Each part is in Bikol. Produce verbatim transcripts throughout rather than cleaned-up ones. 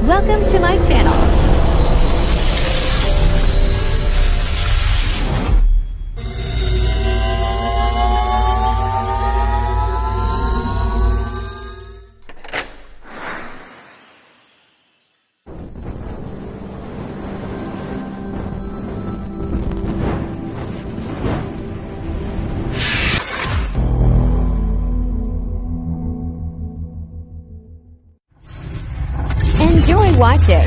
Welcome to my channel. Enjoy watching.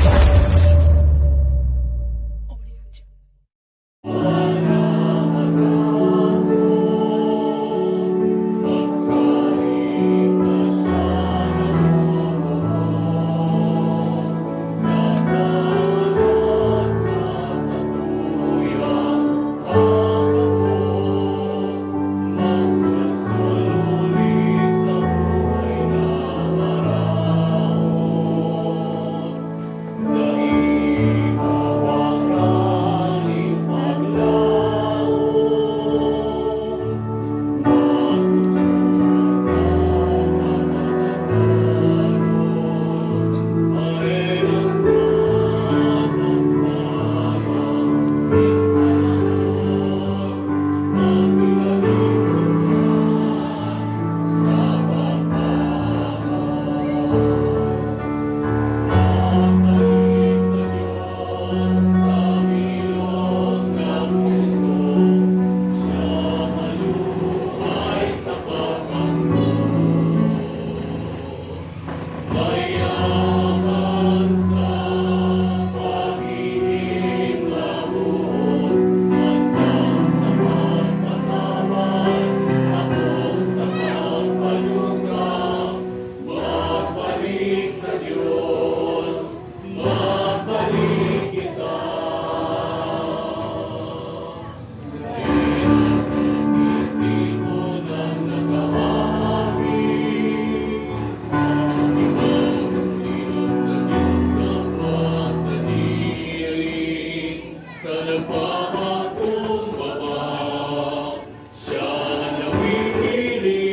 Siya na nawiwili,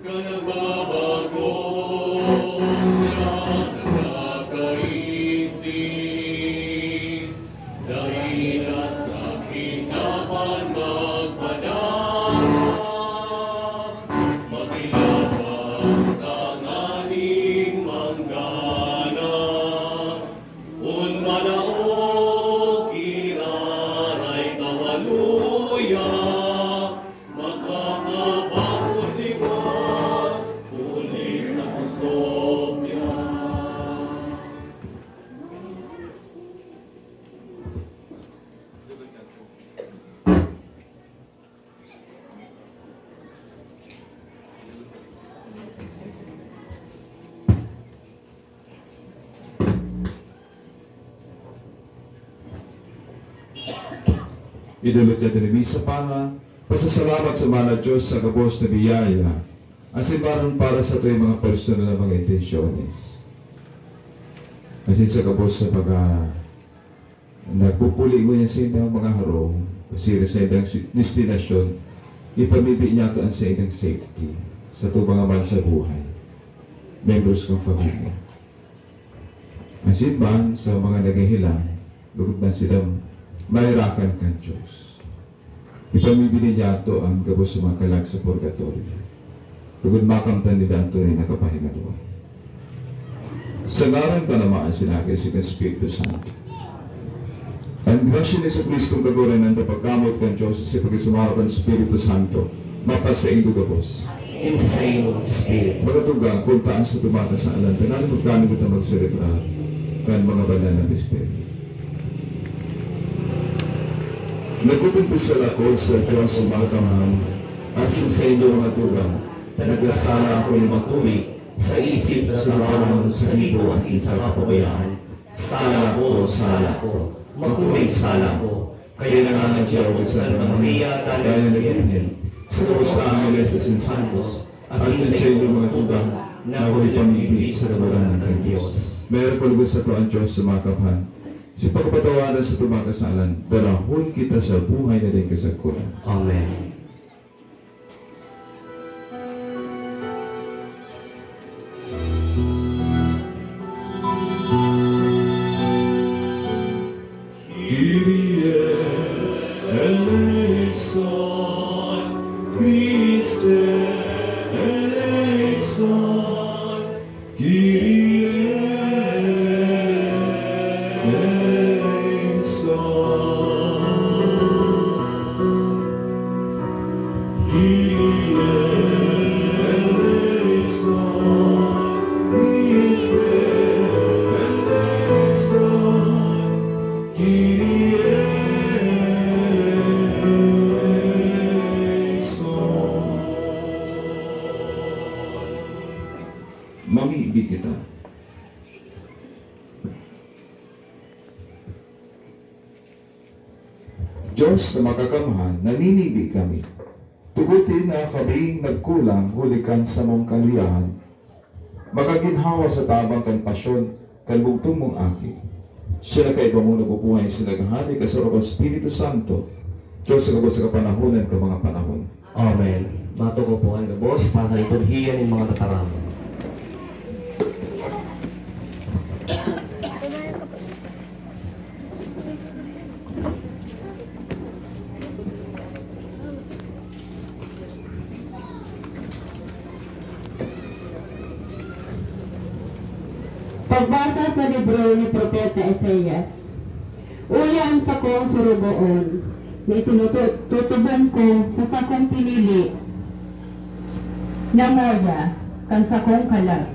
kan nagbabago, siya na nagkakaisip. Dai na sakit dapat magpadala, makilaban tanganing manggana. Kun malaog giraray kawaluya, makakabakod liwat huli sa kosog niya. Idulot niya tinibi sa panga, pasasalamat sa mahal na Diyos sa gabos na biyaya, asin baron para sa tuwing mga personal na mga intensyones. Asin sa gabos sa mga nagpupuli ngunyan saindang mga harong, pagsira saindang si-, destinasyon, ipamibi niyato an saindang safety sa atong mga mahal sa buhay, membros kan pamilya. Asin man sa mga naghehelang, lugod na sila maherakan kan Dios. Ipamibi niyato an gabos sa mga kalag sa purgatorio, lugod makamtan nila an tunay na kapahingaluan. Sa ngaran kan Ama, asin kan Anak, asin kan Espiritu Santo. An grasya ni Jesu-Cristong Kagurangnan, an pagkamoot kan Dios, asin an pakisumaro kan Espiritu Santo, mapasaindo gabos. Asin sa saimong espiritu. Mga tugang, kun taan sa tumatas na alantanan, magkano kita magselebrar kan mga banal na misteryo. Nagkukumpisal ako sa Dios sa mga kamang, asin saindo, mga tugang, ta nagkasala ako nin makuri, sa isip, sa lawan, sa gibo, asin sa kapabayaan. Sala ko, sala ko, makuring sala ko. Kaya nangangadya ako sa Santa Maria, Dalan nin Birhen, sa gabos na angeles asin santos, asin saindo, mga tugang, na ako ipamibi sa Kagurangnan kan Dios. Mayarap palugod sato an Dios sa mga kaphan, sa pagpapatawaran sa atong mga kasalan, darahon kita sa buhay na daing kasagkoran. Amen. Dios na makakamhan, naninibi kami. Tuguti na kami nagkulang huli kan samong kaliyahan, makaginhawa sa tabang kan pasyon kan bugtong mong Aki. Siya na kaiba mo nagbubuhay sa naghahani kasaro kan Espiritu Santo, Diyos sa gabos sa kapanahonan kan mga panahon. Amen. Mato ko po ang gabos para sa liturhiya ng mga tataramon. Pagbasa sa libro ni Propeta Isaias. Uya an sakong sorogoon, na itinututubong ko sa sakong pinili na moya kan sakong kalag.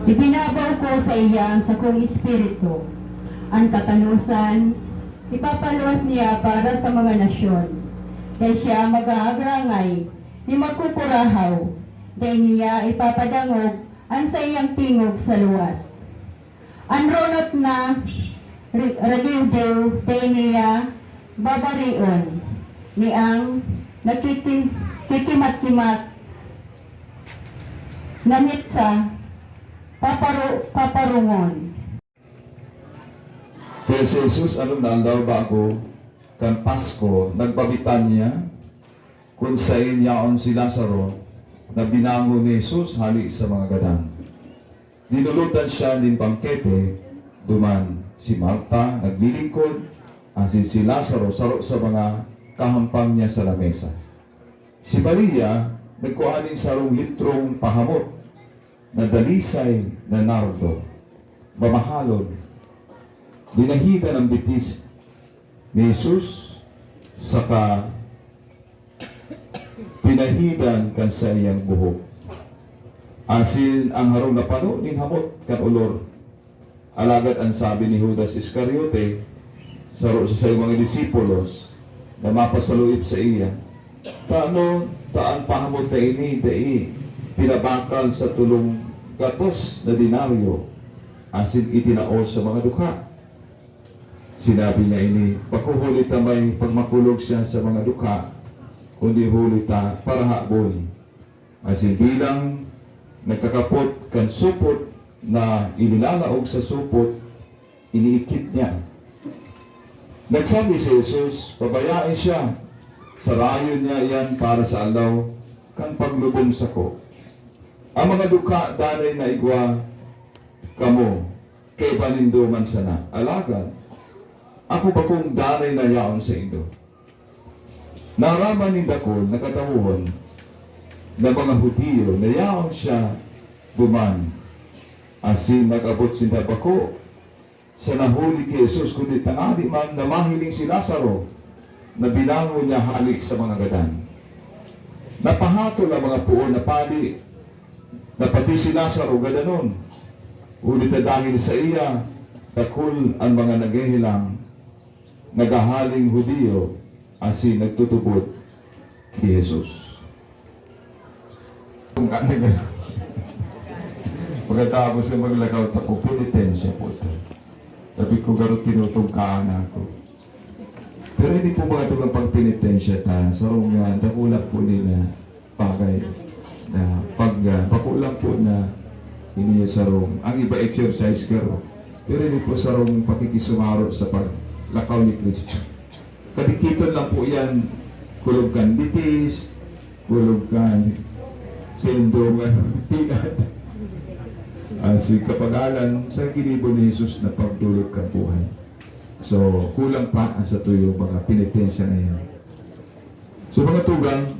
Ibinabaw ko sa iya an sakong espiritu, an katanosan, ipapaluwas niya para sa mga nasyon. Dai siya mag-aagrangay, ni magkukurahaw, dai niya ipapadangog an saiyang tingog sa luwas. An runot na ri-, ragiwdiw dai niya babarion, ni ang nakiki-, kikimat-kimat na mitsa paparu-, paparungon. Kaya si Jesus, along na aldaw bago kan Pasko, nagpa-Betania, kun saen yaon si Lazaro, na binangon ni Jesus hali sa mga gadan. Dinulotan siya nin bangkete, duman si Marta naglilingkod, asin si Lazaro saro sa mga kahampang niya sa lamesa. Si Maria nagkua nin sarong litrong pahamot na dalisay na nardo, mamahalon. Dinahidan an bitis ni Jesus, saka pinahidan kan saiyang buhok. Asin an harong napano nin hamot kan olor. Alagad an sabi ni Judas Iscariote, saro sa saiyang mga disipulos, na mapasaluib saiya, "Tano ta an pahamot na ini dai pinabakal sa tolong gatos na denaryo, asin itinao sa mga dukha?" Sinabi niya ini, bako huli ta may pagmakulog siya sa mga dukha, kundi huli ta parahabon. Asin bilang nagkakapot kan supot na ilinalaog sa supot, iniikit niya. Nagsabi si Jesus, "Pabayai siya, sarayon niya iyan para sa aldaw kan paglubong sako. An mga dukha danay na igwa kamo, kaiba nindo man sana. Alagad, ako bakong danay na yaon saindo." Naaraman nin dakul na katawon na mga Judio na yaon siya duman, asin nag-abot sinda bako sa nahuli ki Jesus, kundi tangani man na mahiling si Lazaro na binangon niya hali sa mga gadan. Napahatol an mga poon na padi na pati si Lazaro gadanon, huli ta dahel saiya, dakul an mga naghehelang, naghahaling Judio asin nagtutubod ki Jesus. Kung ano nga. Pagkatapos na maglakaw ta ko, penitensya po ito. Sabi ko, "Garo tinutungkaan ako." Pero hindi po mga tugang pagpenitensya ta, sarong nga, dakula po nila bagay na pag, ah, bako lang po na ini sarong, ang iba exercise garo. Pero ini po sarong pakikisumaro sa paglakaw ni Cristo. Kadikiton lang po yan, kulog kan bitis, kulog kan sendong, ano, tiad. Ah, si kapagalan sa ginibo ni Jesus na pagdulot kan buhay. So, kulang pa ang sa tuyo mga penitensya na yan. So, mga tugang,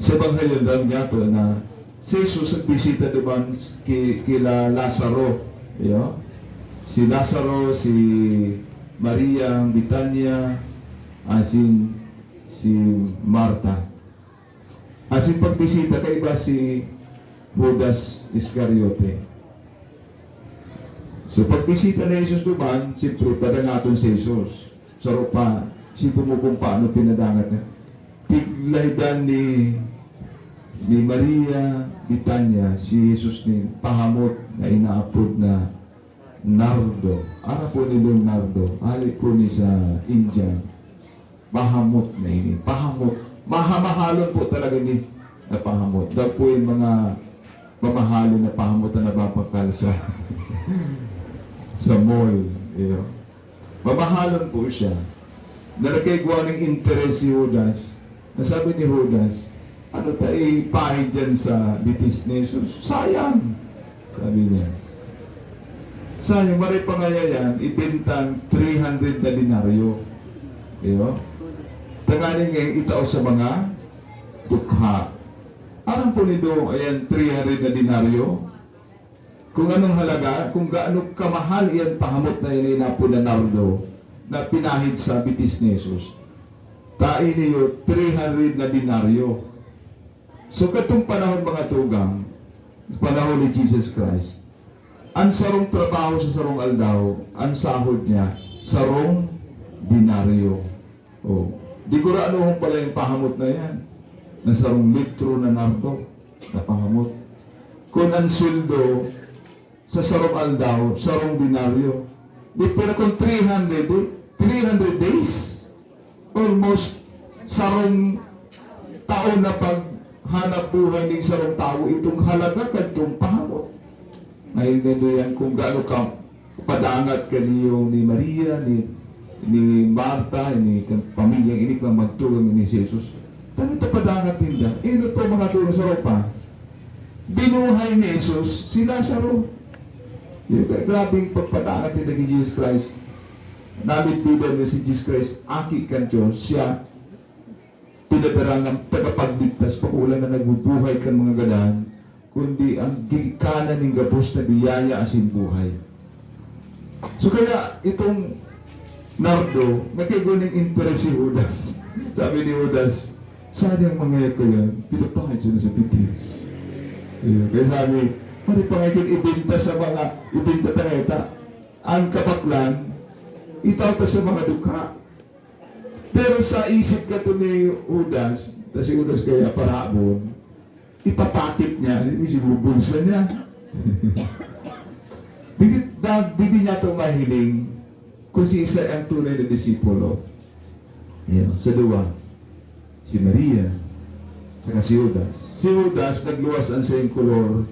sa Ebanghelyo, dahil nga to na si Jesus nagbisita duman ki, kila Lazaro. Yo? Si Lazaro, si Maria, Betania, asin si Marta. Asin pagbisita, kaiba si Judas Iscariote. So, pagbisita ni Jesus duman, siyempre, padangaton si Jesus. Saro pa, isipon mo kung paano pinadangat niya. Piglahidan ni, ni Maria Betania si Jesus ni pahamot na inaapod na Nardo. Ano po ni Leonardo? Ali po ni sa India. Pahamot na ini. Pahamot. Mahamahalon po talaga ni na pahamot. Daw po yung mga mamahalon na pahamot na nababakal sa sa mall. You know? Mamahalon po siya. Na nagkaigwa ng interes si Judas. Nasabi ni Judas, "Ano ta ipahid dyan sa bitis ni Jesus? Sayang," sabi niya. "Sayang, maray pa ngaya yan, ibentang three hundred na denaryo." Iyo. Tanganing ngayon, itao sa mga dukha. Aram po nindo, ayan, three hundred na denaryo. Kung anong halaga, kung gaano kamahal iyan pahamot na ini na nardo na pinahid sa bitis ni Jesus. Ta ini iyo, three hundred na denaryo. So, katong panahon, mga tugang, panahon ni Jesus Christ, ang sarong trabaho sa sarong aldaw, ang sahod niya, sarong denaryo. Oh, di ko ra ano pala yung pahamot na yan. Na sarong litro na nardo, na pahamot. Kung ang sweldo sa sarong aldaw, sarong denaryo. Di, pero kung three hundred, eh, three hundred days, almost sarong taon na paghanap buhay ng sarong tawo, itong halaga kadtong pahamot. Naintindihan kung gaano ka padangat kaniyo ni Maria, ni, ni Marta, ni kan pamilya ini kan magtugang ni Jesus. Tanong ta padangat ninda. Inot po mga tugang sa ropa. Binuhay ni Jesus si Lazaro. Yung grabing pagpadangat ninda ni Jesus Christ. Nalugdudan niya si Jesus Christ, Aki kan Diyos, siya pinadarang ng tagapagligtas, pakulang na nagbubuhay kan mga gadan, kundi ang gigikanan ning gabos na biyaya asin buhay. So kaya itong nardo, nagkaigwa ning interes si Judas. Sabi ni Judas, "Sayang mga ko yan, pinapahid sila sa bitis." Ayun. Kaya sabi, "Pwede pa nga yun ibenta sa mga, ibenta ta ngeta. Ang kabaklan, itao ta sa mga dukha." Pero sa isip kato ni Judas, ta si Judas kaya parabon, ipapakit niya, yung siguro bulsa niya. Dili, da, dili niya to mahiling kung si isa ang tunay na disipulo. Yan, sa duwa, si Maria, saka si Judas. Si Judas, nagluwas ang saiyang kolor.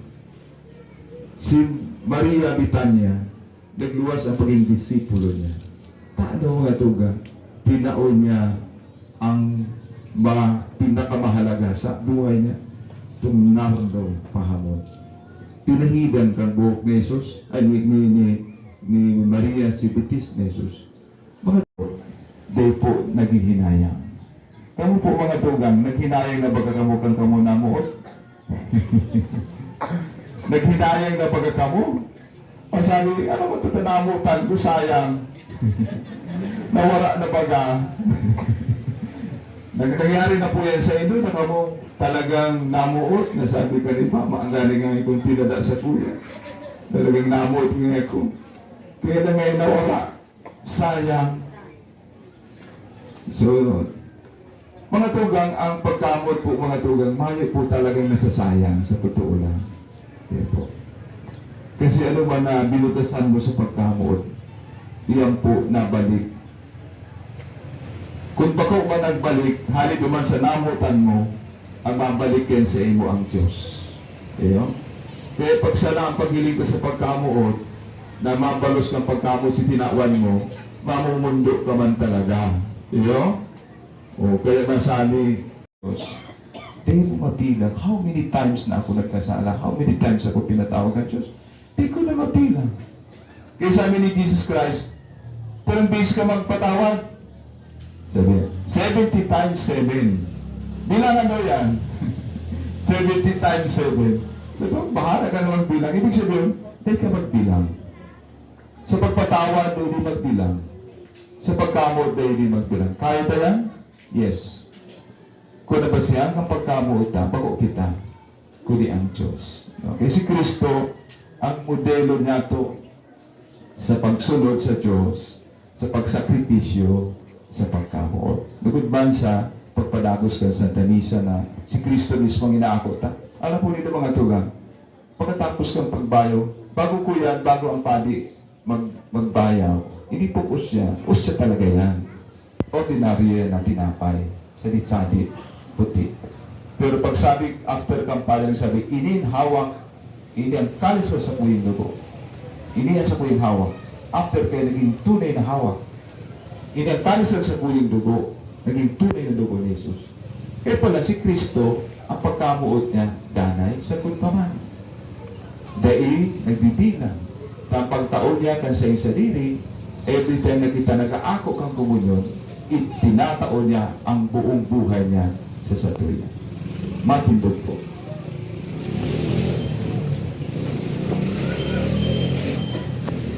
Si Maria Betania, nagluwas ang pagiging disipulo niya. Tano, mga tugang, tinao niya ang ma-, pinakamahalaga sa buhay niya, itong nardo pahamot. Pinahidan kan buhok ni Jesus, ay, ni, ni, ni, ni Maria si bitis ni Jesus. Mga, di po naghihinayang. Kamo po, mga tugang, naghinayang na baga kamo kan kamo namuot? Naghinayang na baga kamo? Pasabi, "Ano mo ito, namutan ko, sayang." Nawara na baga. Nag-, nangyari na po yan sa inyo, na kamo talagang namuot, na sabi ka ni Mama, "Ang galing nga itong pinada sa kuya. Talagang namuot nga ako. Kaya na ngayon nawara. Sayang." So, mga tugang, ang pagkamot po, mga tugang, mayo po talagang nasasayang sa totoo lang. Yan po. Kasi ano man na binutasan mo sa pagkamot, iyan po nabalik. Kung bako man nagbalik, hali duman sa namotan mo, ang mabalik yan sa imo ang Diyos. Iyo? Kaya pag sana ang paghiling ka sa pagkamoot, na mabalos kang pagkamoot si tinawan mo, mamumundo ka man talaga. Iyo? O, kaya nasabi, di mo mabilang. How many times na ako nagkasala? How many times ako pinatawag ng Diyos? Di ko na mabilang. Kaya sabi ni Jesus Christ, "Ilang beses ka magpatawad?" Sabi niya, "Seventy times seven." Bilangan daw yan. Seventy times seven. Sabi ko, "Bahala ka naman bilang." Ibig sabihin, di ka magbilang. Sa pagpatawad, di magbilang. Sa pagkamot, di magbilang. Kaya ta yan? Yes. Kung nabasihan kang pagkamoot ta, bako kita, kundi ang Diyos. Okay? Si Cristo ang modelo nato sa pagsunod sa Diyos, sa pagsakripisyo, sa pagkamoot. Lugod man sa pagpadagos kan Santa Misa na si Cristo mismo ang inaako ta. Alam po nito, mga tugang, pagkatapos kang pagbayo, bago ko yan, bago ang padi, mag-, magbayaw. Ini po usya. Usya talaga yan. Ordinaryo yan na tinapay. Sadit-sadit. Puti. Pero pag sabi, after kampanya, sabi, "Ini an hawak, ini an kalis sa sakuyang dugo." Ini an sakuyang hawak. After kaya naging tunay na hawak. Ini an kalis sa sakuyang dugo. Naging tunay na dugo ni Jesus. Kaya pala si Cristo, ang pagkamoot niya, danay, sagkod pa man. Dai nagbibilang. Sa pagtao niya kan saiyang sadiri, every time na kita nag-aako kan komunyon, itinatao niya ang buong buhay niya sa satuya. Matindog po.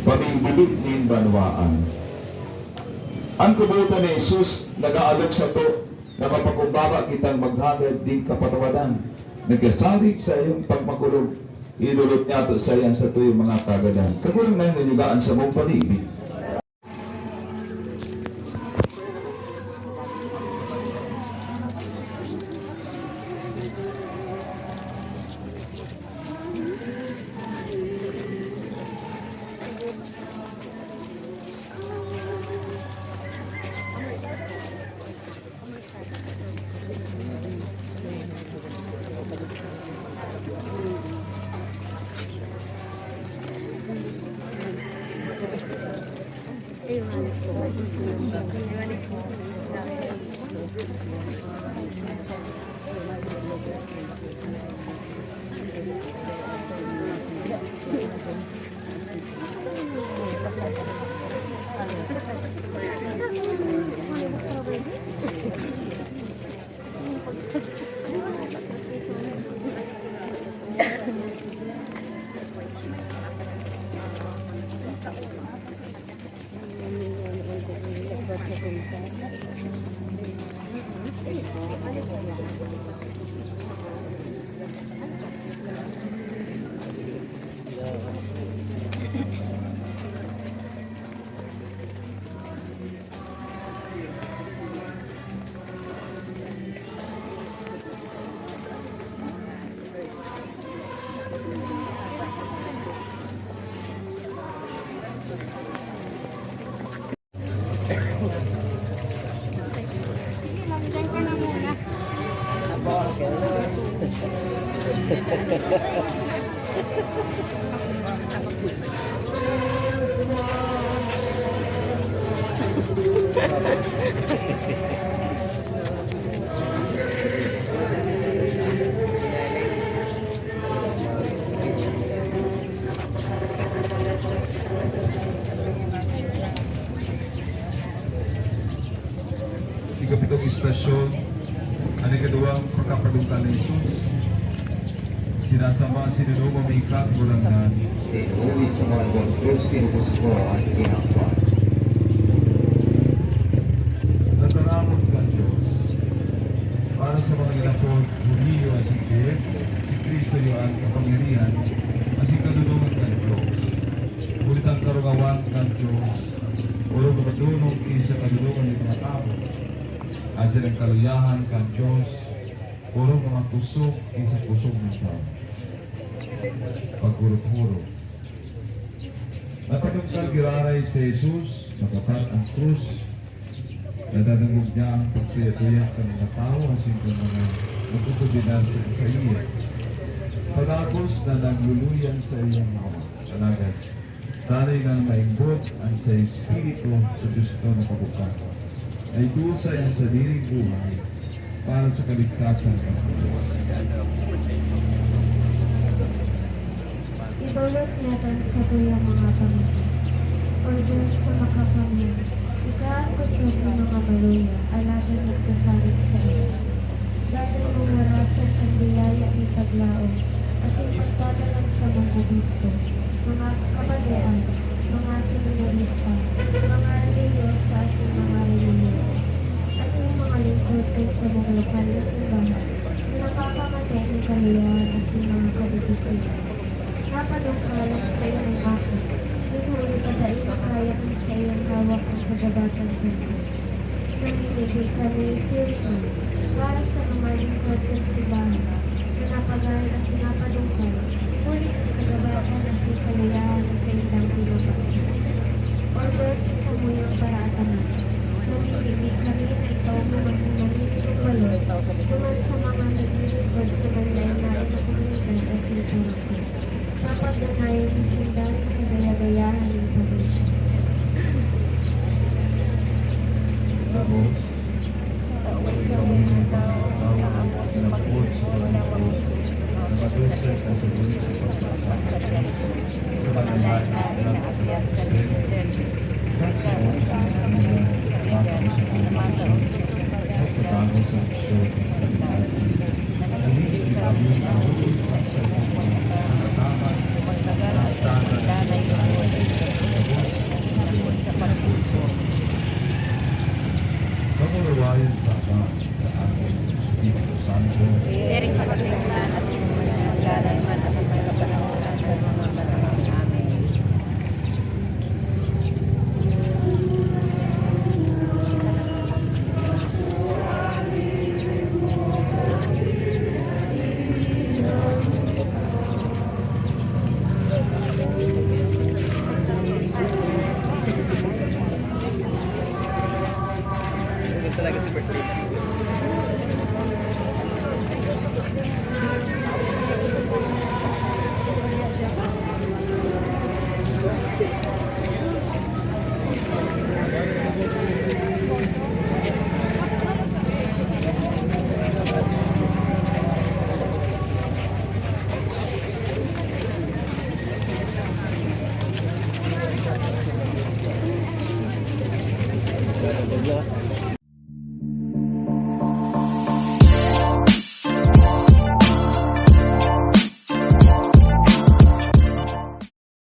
Pamimbilog nin banwaan. Ang kabotan ni Jesus nag-aalok sato na mapakumbaba kitang maghagad nin kapatawadan. Nagkasarig sa iyong pagmakulog, idolot niyato sa iyang satuyang mga kagadan. Kagurang na ninugaan sa mong pag-ibig. Ikapitong istasyon, an ikaduwang pagkapadungkal ni Jesus. Sinasamba, sinunod mi, Kagurangnan. Huli sa mga Dios, kinubos ko ang ginagawa. Tataramon kan Dios. Para sa mga linapod, Judio asin Griyego, si Cristo iyo an kapangyarihan asin kadonongan kan Dios. Huli ta an karongawan kan Dios orog na madonong ki sa kadonongan nin mga tawo, asin an kaluyahan kan Dios orog na makosog ki sa kosog nin tawo. Paghurup-hurup. Napadungkal giraray si Jesus, nakapat an krus. Nadadangog niya an pagtuya-tuya kan mga tawo asin kan mga nagkukumbidar sa saiya. Padagos na nagluluya an saiyang hawak. Alagad, danay ngan maimbot an saiyang espiritu sa Dios na nakabuka. Naidusa an sadiring buhay para sa kaligtasan kan gabos. Ibawat niya an satuyang mga pamilya. O Diyos sa makapangyarihan, ika an kosog nin mga maluya, alagad nagsasalig saiya. Danay mong warasan an biyaya nin paglaom asin pagtataram sa mga obisto, mga kapadean, mga seminarista, mga relihiyosa asin mga relihiyosa, asin mga lingkod kan samong lokal na simbahan na nakakamate nin kaluyahan asin mga kabubisihan. Napadungkal an saimong Aki, nin huli ta dai makaya an saiyang hawak an kagabatan kan Dios. Namimibi kami, siring man, para sa mga lingkod kan simbahan na napagal asin napadungkal, huli kan kagabatan asin kaluyahan na saindang pinapaksa. Namimibi kami na ikaw man maging maninibalos naman sa mga naglilingkod sa manlaen-laen na komunidad asin pamangkin. Dapat dangayon mo sinda sa kadaya-dayahan nin pamilya. Gabos, ikaw man magtao na abot sa mga lingkod na madusa ka sa bunyi sa pagpasakit sa mga lain na abiyag sa Espiritu. Sa oras sa mga mata sa pagpasakit, sa pagpasakit, sa pagpasakit, Panguluwayan sa Ama, sa Anak, sa Espiritu Santo. Siring sa kapilangan at magdalay man sa mga panahon at mga panahon. Amen. Talaga si birthday.